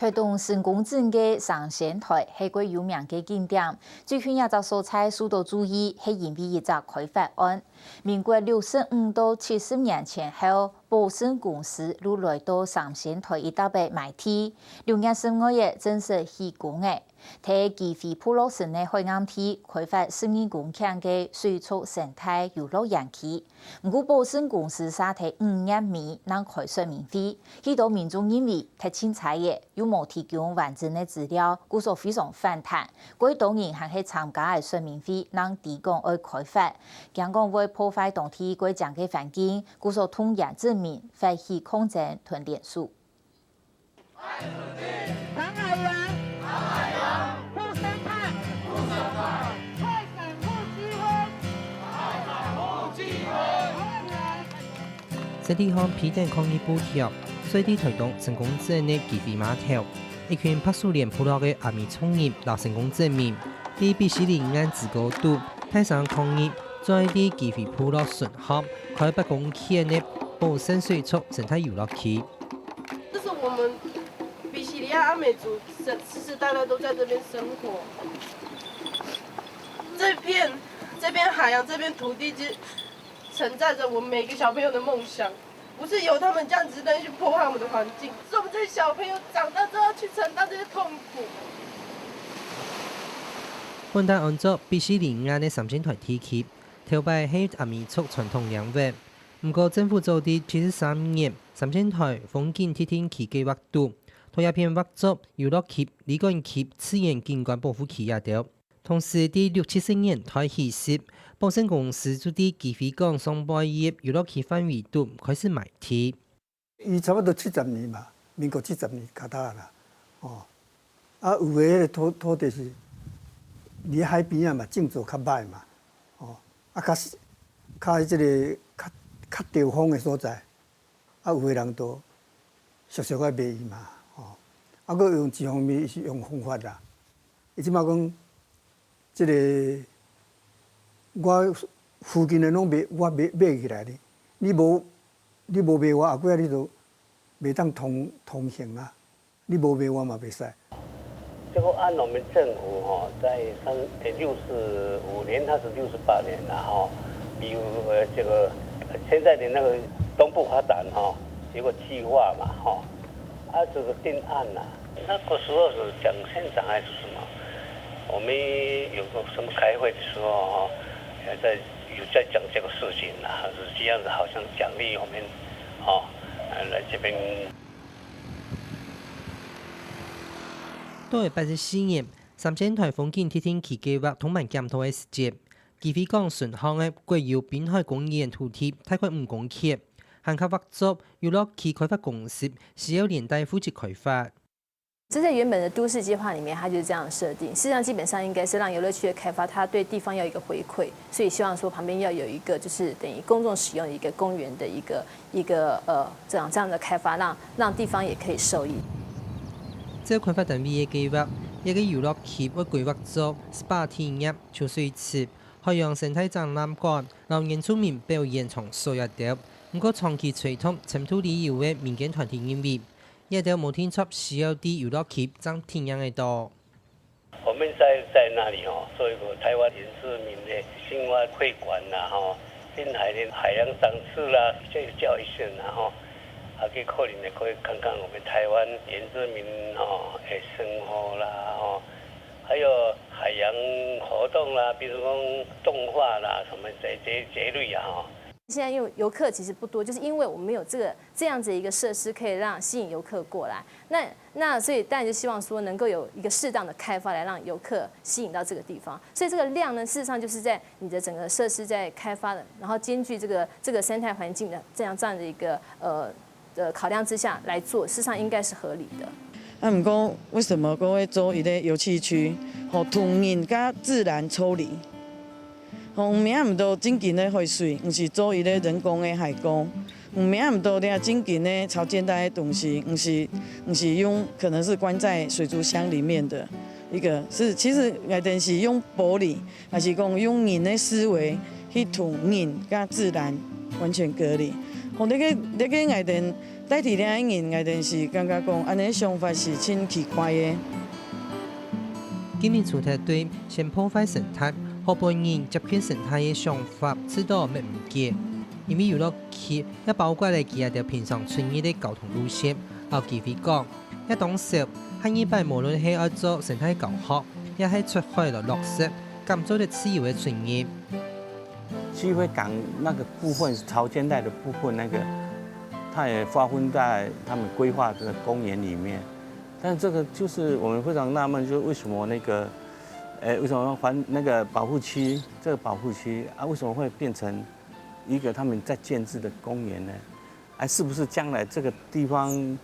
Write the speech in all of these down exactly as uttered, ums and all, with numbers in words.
該棟成功鎮个三仙臺係較有名个景點，最近這隻所在受到注意，係因為一隻開發案。民國六十五到七十年前後，寶盛公司就來到三仙臺一帶个買地，六月十五日正式起工了。在基輝部落脣个海岸地開發十二公頃个水族生態遊樂園區， 毋過寶盛公司煞在五月尾正開說明會，許多民眾認為忒凊彩了，又無提供完整个資料，故所非常反彈。過多人還係參加个說明會，正知講愛開發，驚講會破壞當地較靚个環境，故所動員鎮民發起抗爭同連署。 在地方披等抗議布條，睡在臺東成功鎮个基輝碼頭，一群白樹林部落个阿美族人摎成功鎮民，在比西里岸之高度大聲抗議，在地基輝部落脣項開八公頃个寶盛水族生態遊樂區。這是我們比西里亞阿美族世世代代都在這邊生活。這片這片海洋，這片土地，其實承載著我們每個小朋友的夢想。不是由他們這樣子的去破壞我們的環境，是我們這些小朋友長大之後要去承擔這些痛苦。本旦安做比西里岸个三仙臺地區，頭擺係阿美族傳統領域，毋過政府早在七十三年三仙臺風景特定區計畫肚，在這片劃作遊樂區、旅館區、自然景觀保護區這兜。 同時，在六七十年代起勢，寶盛公司就在基輝港上背个遊樂區範圍肚開始買地。佢差不多七十年吧，民國七十年開始啦，哦，啊，有个彼个土土地是離海邊仔嘛，種作較歹嘛，哦，啊，較較這个較較兜風的所在，啊，有的人都俗俗愛賣伊嘛，吼，啊，閣用一方面是用風法啦， 伊這馬講，這个我附近的攏賣，我賣賣起來哩。你無你無賣我，後尾仔你就袂當通通行啊！你無賣我嘛袂使。這個按我們政府哈，在三，欸，六十五年，他是六十八年了哈，比如，呃，這個，呃，現在的那個東部發展哈，有個計畫嘛哈，啊，這個定案了。 那個時候是講縣長還是什麼？我們有個什麼開會的時候，哦，也在，有在講這個事情啊，是這樣子，好像獎勵我們，哦，呃，來這邊。到了八十四年，三仙臺風景特定區計畫通盤檢討个時節，基輝港脣項个國有濱海公園土地大概五公頃，還較劃作遊樂區開發公司需要連帶負責開發。 這在原本的都市計畫裡面，它就是這樣設定。事實上，基本上應該是讓遊樂區的開發，它對地方要有一個回饋，所以希望說旁邊要有一個就是等於公眾使用的一個公園的一個一個呃這樣這樣的開發，讓讓地方也可以受益。這開發單位个計畫，這個遊樂區會規劃做SPA體驗、泅水池、海洋生態展覽館、摎原住民表演場所這兜，毋過長期推動深度旅遊个民間團體認為， 這兜無定著需要在遊樂區正體驗得到。我們在在那裡哦，做一個台灣原住民的生活會館啦，吼，濱海的海洋展示啦，這個教育線啦，吼，啊，去可能也可以看看我們台灣原住民吼的生活啦，吼，還有海洋活動啦，比如講動畫啦，什麼這這這一類啊，吼。 現在因為遊客其實不多，就是因為我們沒有這個這樣子一個設施可以讓吸引遊客過來。那那所以當然就希望說能夠有一個適當的開發來讓遊客吸引到這個地方。所以這個量呢，事實上就是在你的整個設施在開發的，然後兼具這個這個生態環境的這樣這樣的一個呃的考量之下來做，事實上應該是合理的。啊，毋過為什麼閣會做一個遊憩區？吼，同人佮自然抽離。 吼，毋免毋到正經个海水，毋是做一個人工个海溝，毋免毋到這正經个超現代个東西，毋是毋是用可能是關在水族箱裡面的一個，是其實𠊎等是用玻璃，還是講用人个思維去同人佮自然完全隔離。哦，這个，這个𠊎兜在地个人，𠊎兜是感覺講，恁呢想法是真奇怪个。今年除忒對先破壞生態，好分人接近生態个想法，試著乜毋結。因為遊樂區也包括了佢兜平常出入个交通路線，摎居委講，也當少，下二擺無論係愛做生態教學，也係出海來落實，敢做得自由个出入。 西迴港那個部分，潮間帶的部分，那個，它也劃分在他們規劃的公園裡面。但這個就是我們非常納悶，就是為什麼那個，誒，為什麼環，那個保護區，這個保護區啊，為什麼會變成一個他們在建置的公園呢？啊，是不是將來這個地方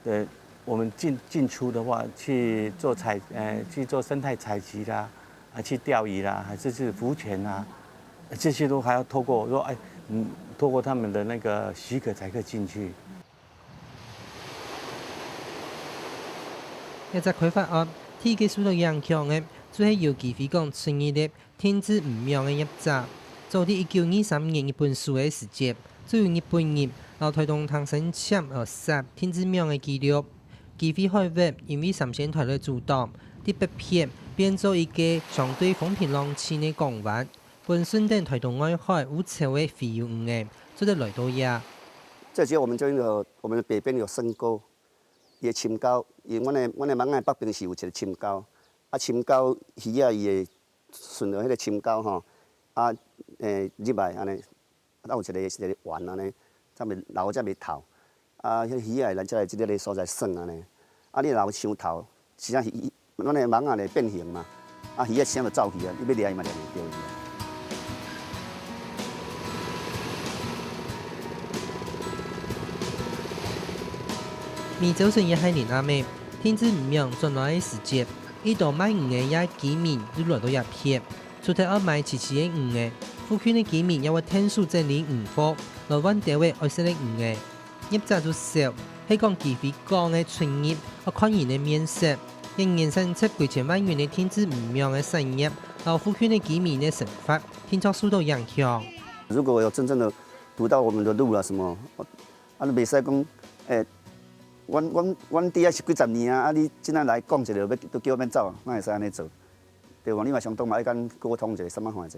的我們進，進出的話，去做採，呃，去做生態採集啦，啊，去釣魚啦，還是去浮潛啊，這些都還要透過說，哎，嗯，透過他們的那個許可才可以進去。這隻開發案，第一个受到影響个，就係由居委會講出入个定置魚網个業者。早在一九二三年日本時个時節，就有日本人摎臺東唐山簽了設定置網个紀錄。基隆海域因為三仙台來阻擋，在北片變做一个相對風平浪靜个港灣，分順等臺東外海有樵个洄游魚仔，做得來到這。這節我們就有，我們的北邊有深溝，也深溝，因為阮的，阮的網仔北邊是有一个深溝，啊，深溝魚仔伊會順著彼个深溝吼，啊，誒，入來按呢，啊，有一个，一个彎按呢，才袂流，才袂透。啊，彼魚仔咱才來這个所在耍按呢。啊，你若傷透，實際上魚，咱的網仔咧變形嘛，啊，魚仔先就走去啊，你欲掠伊嘛掠袂著伊啊。每朝晨也係恁暗个，定置魚網轉來个時節，一兜賣魚个這居民又來到這片。 除忒愛買萋萋个魚仔，附近个居民也會𢯭手整理魚貨，來換兜仔愛食个魚仔。業者就笑，係講基隆港个出入愛看人个面色，也延伸出幾千萬元个定置魚網个產業，摎附近个居民个生活，定著受到影響。如果有真正的堵到我們的路啊什麼，啊，你袂使講，誒，阮，阮，阮佇遐是幾十年啊，啊，你今仔來講一下，欲，都叫阮走啊，哪會使按呢做？ 對無？你嘛相當嘛愛佮溝通一下，啥物款一下，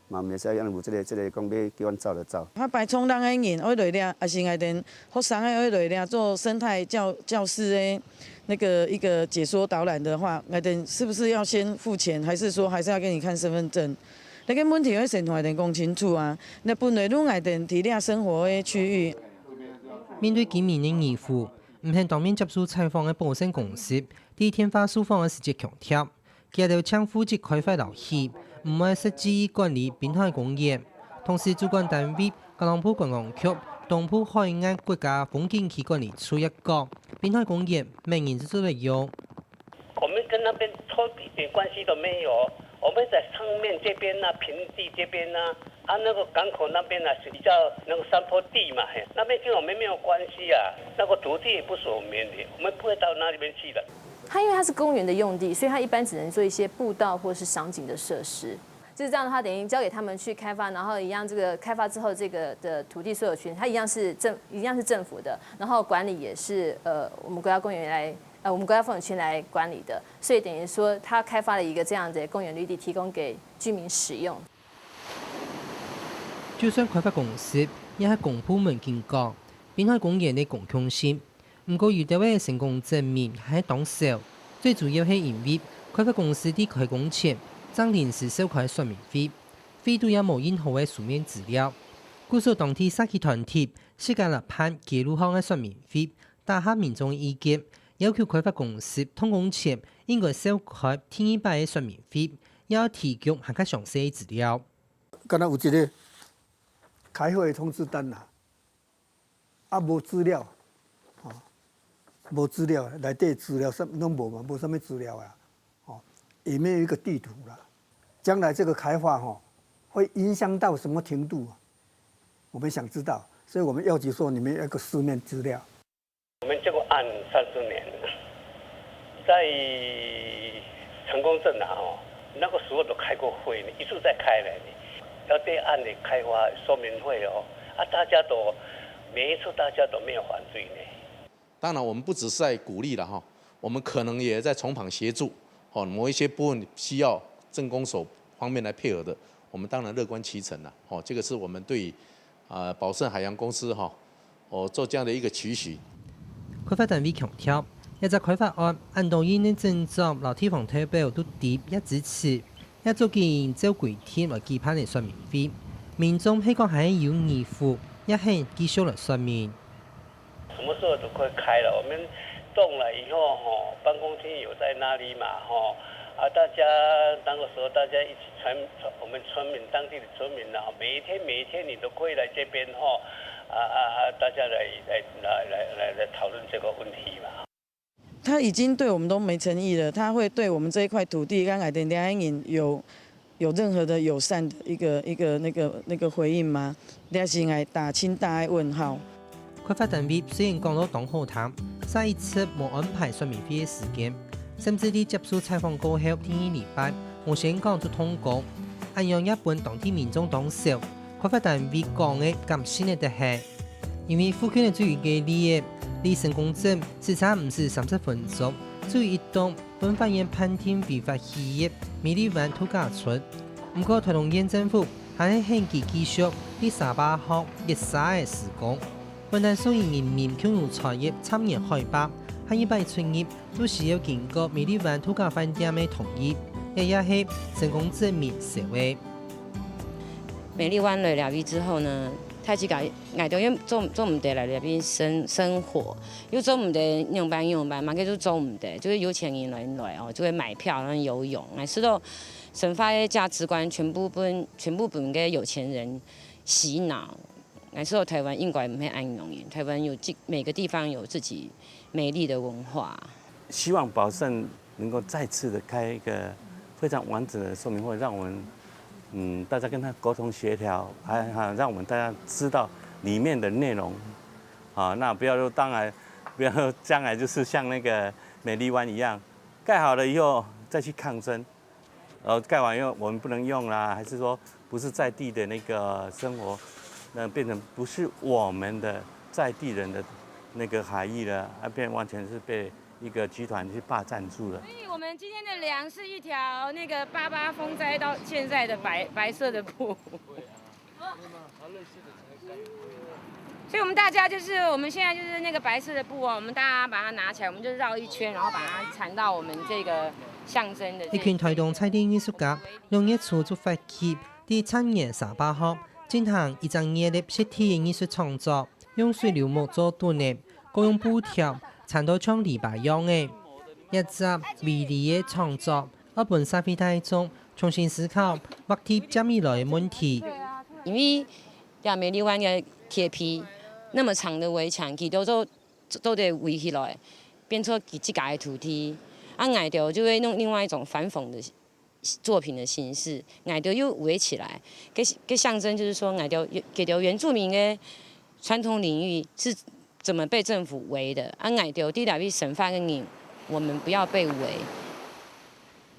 嘛毋會使按呢有這个，這个講欲叫阮走就走。啊，排衝浪个人愛來遮，抑是𠊎兜學生个愛來遮做生態教，教室个那個一個解說導覽的話，𠊎兜是不是要先付錢，還是說還是要給你看身份證？那個問題愛先同𠊎兜講清楚啊。那本來就𠊎兜佇遮生活个區域。面對居民个疑問，毋肯當面接受採訪个保盛公司，佇電話受訪个時節強調， 佢兜淨負責開發摎起，毋會實際管理濱海公園。同時，主管單位、交通部觀光局、東部海岸國家風景區管理處也講，濱海公園乜仍然做得用。我們跟那邊一點關係都沒有，我們在上面這邊啊，平地這邊啊，啊，那個港口那邊啊，是比較那個山坡地嘛，嘿，那邊跟我們沒有關係啊，那個土地也不是我們的，我們不會到那邊去的。 它因為它是公園的用地，所以它一般只能做一些步道或是賞景的設施。就是這樣的話，等於交給他們去開發，然後一樣這個開發之後，這個的土地所有權它一樣是政，一樣是政府的，然後管理也是，呃，我們國家公園來，呃，我們國家風景區來管理的，所以等於說它開發了一個這樣的公園綠地，提供給居民使用。就算開發公司也係公部門緊講，濱海公園个公共性， 毋過有兜个成功證明還係當少，最主要係因為開發公司在開工前正臨時收開說明會，會肚也無任何个書面資料。故所當地社區團體自家來辦街路項个說明會，打合民眾个意見，要求開發公司動工前應該召開第二擺个說明會，也愛提供還較詳細个資料。敢若有一个開會通知單啦， 啊，無資料，吼，無資料，內底資料啥攏無嘛，無啥物資料啊，吼，也沒有一個地圖啦。將來這個開發，吼，會影響到什麼程度啊？我們想知道，所以我們要求說你們要一個書面資料。我們這個案三十年了，在成功鎮啊，吼，那個時候都開過會呢，一直在開來呢，要對案的開發說明會哦，啊，大家都每一处大家都没有反对呢。当然，我们不只是在鼓励了哈，我们可能也在从旁协助，哦，某一些部分需要镇公所方面来配合的，我们当然乐观其成了，哦，这个是我们对啊、呃、宝盛海洋公司哈，哦做这样的一个期许。开发单位强调，这只开发案，恁多营业镇长摎地方代表都知也支持，也早已照规定来举办个说明会。民众係講還有疑問，也肯繼續來說明。什么时候都可以开了，我们动了以后吼，办公厅有在那里嘛吼，啊，大家那个时候大家一起村，我们村民当地的村民呢，每一天每一天你都可以来这边吼，啊啊啊，大家来来来来来来讨论这个问题嘛。他已经对我们都没诚意了，他会对我们这一块土地跟矮点点人有有任何的友善的一个一个那个那个回应吗？这是个大清大的问号。开发单位虽然讲到当好听，煞一直无安排说明会个时间，甚至在接受采访过后第二礼拜，吴先生就通讲，恁样也分当地民众当少，开发单位讲个敢信得得係。因为附近个最近个例仔，离成功镇只差毋使三十分钟，就有一栋 分法院判定违法起意个美丽灣度假村。毋過，臺東縣政府還係喊佢繼續在沙巴學月沙个施工，分擔所有人民共有權益參與海壩，下一擺出入都需要經過美麗灣度假飯店个同意，這也係成功證明少个。美麗灣來這位之後呢，大自家𠊎兜又做做毋得來這邊生生活，又做毋得仰般仰般，麼个都做毋得，就是有錢人來來哦，就會買票然後游泳，𠊎試著生活个價值觀全部分全部分个有錢人洗腦。𠊎試著臺灣應該毋係恁樣个，臺灣有自每個地方有自己美麗的文化。希望寶勝能夠再次的開一個非常完整的說明會，讓我們嗯大家跟他溝通協調，還還讓我們大家知道裡面的內容。啊，那不要說當然不要說將來就是像那個美麗灣一樣，蓋好了以後再去抗爭。 呃，蓋完又我們不能用啦，還是說不是在地的那個生活，那變成不是我們的在地人的那個海域了，啊，變完全是被一個集團去霸佔住了。所以我們今天的糧是一條那個八八風災到現在的白白色的布。 所以我們大家就是，我們現在就是那個白色的布哦，我們大家把它拿起來，我們就繞一圈，然後把它纏到我們這個象徵的這。一群臺東在地藝術家兩月初就發起，在田園沙巴學進行一隻月个實體藝術創作，用水流木做盾仔，過用布條纏到像籬笆樣仔。這隻圍籬个創作， 愛分社會大眾重新思考話題接起來个問題。因為這美麗灣个鐵皮，那麼長的圍牆，佢都做做得圍起來，變做佢自家个土地。啊，𠊎兜就會用另外一種反諷的作品的形式，𠊎兜又圍起來，个个象徵就是說，𠊎兜佢兜原住民个傳統領域是 怎麼被政府圍的？啊，𠊎兜在這位生活个人，我們不要被圍。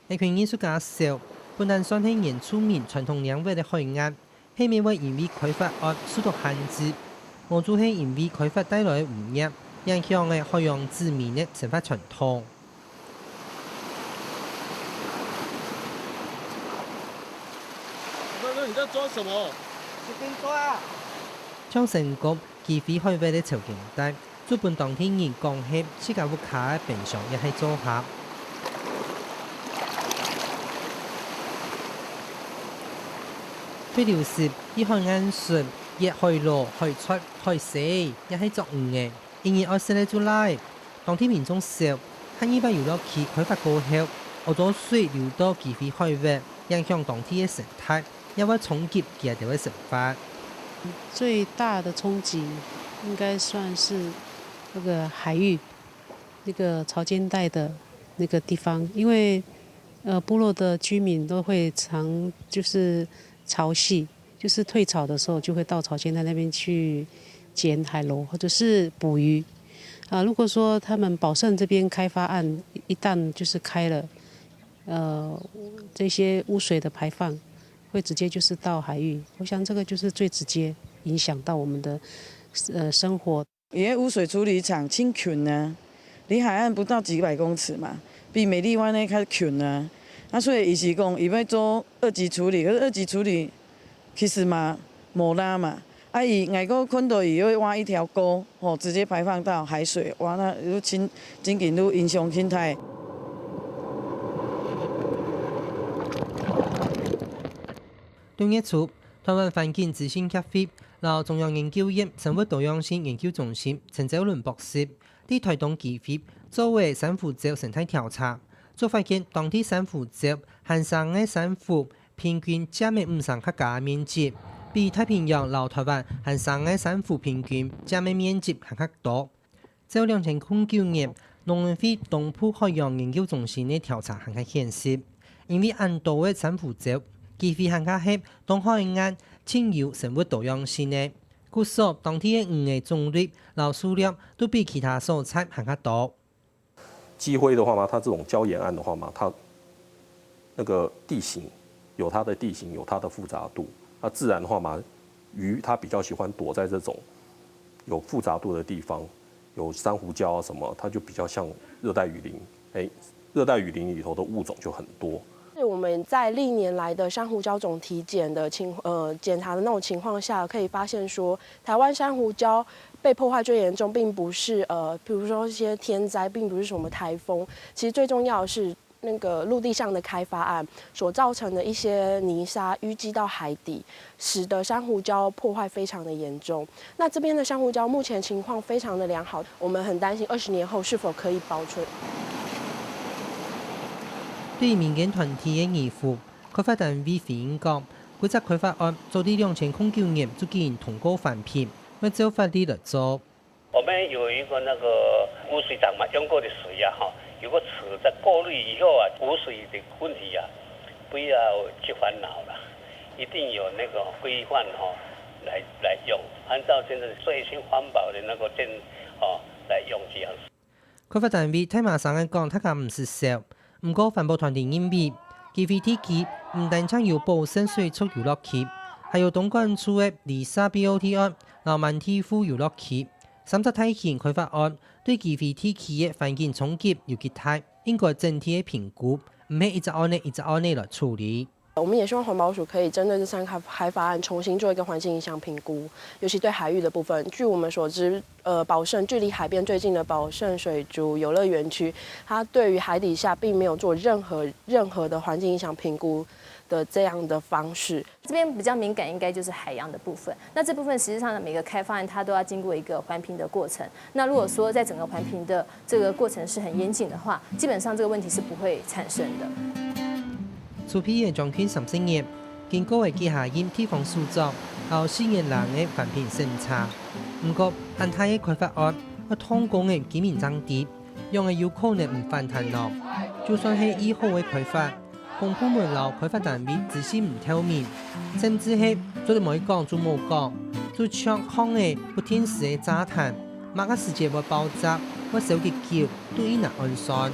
這群藝術家笑，本來算係原住民傳統領域个海岸，係毋係會因為開發案受到限制？無就係因為開發帶來个污染，影響了海洋子民个生活傳統。 那那你在抓什麼？像成功基非海域个潮間帶，就分當地人講係自家屋下个冰箱也係灶下。水流時，一海岸脣，越海螺、海雀、海蛇，也係捉魚仔。 因為愛食个就罅仔，當地民眾笑，下二擺遊樂區開發過後，屙糟水流到基非海域，影響當地个生態，也會衝擊佢兜个生活。最大的衝擊應該算是那個海域，那個潮間帶的那個地方，因為呃部落的居民都會常就是潮汐， 就是退潮的時候就會到潮間帶那邊去撿海螺或者是捕魚。啊，如果說他們寶勝這邊開發案一旦就是開了，呃，這些污水的排放會直接就是到海域，我想這個就是最直接影響到我們的呃生活。佢个污水處理廠盡近啊，離海岸不到幾百公尺嘛，比美麗灣个較近啊。啊，所以佢是講，佢愛做二級處理，可是二級處理其實嘛，無啦嘛。啊，佢，𠊎个看到佢會挖一條溝，吼，直接排放到海水，哇，那就真，真緊就影響盡大。六月初，台灣環境資訊協會摎中央研究院生物多樣性研究中心陳昭倫博士，佇台東基隆做个珊瑚礁生態調查，就發現當地珊瑚礁還生个珊瑚平均佔个五成較加面積，比太平洋摎台灣還生个珊瑚平均佔个面積還較多。照兩千空九年農委會東部海洋研究中心个調查還較顯示，因為恁多个珊瑚礁，基隆還較係東海岸盡有生物多樣性个，故所當地个魚个種類摎數量都比其他所在還較多。 基隆的話嘛，它這種礁岩岸的話嘛，它那個地形有它的地形，有它的複雜度。那自然的話嘛，魚它比較喜歡躲在這種有複雜度的地方，有珊瑚礁啊什麼，它就比較像熱帶雨林。哎，熱帶雨林裡頭的物種就很多。是我们在历年来的珊瑚礁种体检的情呃检查的那种情况下，可以发现说，台湾珊瑚礁被破坏最严重，并不是呃，比如说一些天灾，并不是什么台风，其实最重要的是那个陆地上的开发案所造成的一些泥沙淤积到海底，使得珊瑚礁破坏非常的严重。那这边的珊瑚礁目前情况非常的良好，我们很担心二十年后是否可以保存。對民間團體个疑覆，開發單位回應講，規隻開發案早佇兩千空九年就已經通過環評，愛照法律來做。我们有一个那个污水厂嘛，用过的水啊，哈，有个池在过滤以后啊，污水的问题啊，不要去烦恼了，一定有那个规范哈，来来用，按照现在最新环保的那个建哦来用这样子。开发单位大嫲声个讲，大家毋使愁。毋过环保团体认为，基隆地区毋单淨有保生水族游乐区，还有东管处个里沙BOT案，摎满地湖游乐区，三只大型开发案对基隆地区个环境冲击有幾大，应该整体个评估，毋系一只案例一只案例来处理。我们也希望环保署可以针对这三个开发案重新做一个环境影响评估，尤其对海域的部分。据我们所知，呃，保胜距离海边最近的保胜水族游乐园区，它对于海底下并没有做任何任何的环境影响评估的这样的方式。这边比较敏感，应该就是海洋的部分。那这部分实际上每个开发案它都要经过一个环评的过程。那如果说在整个环评的这个过程是很严谨的话，基本上这个问题是不会产生的。出皮个将近三十年，经过个几下任地方首长，还有四年零个环评审查。毋过，恁大个开发案，愛動工个居民正知，仰會有可能毋反彈呢？就算係已好个开发，公部门摎开发单位資訊毋透明，甚至係做得無講就無講，就像抗議不定時个炸彈，麼个時節會爆炸，會燒幾久，都已難安算。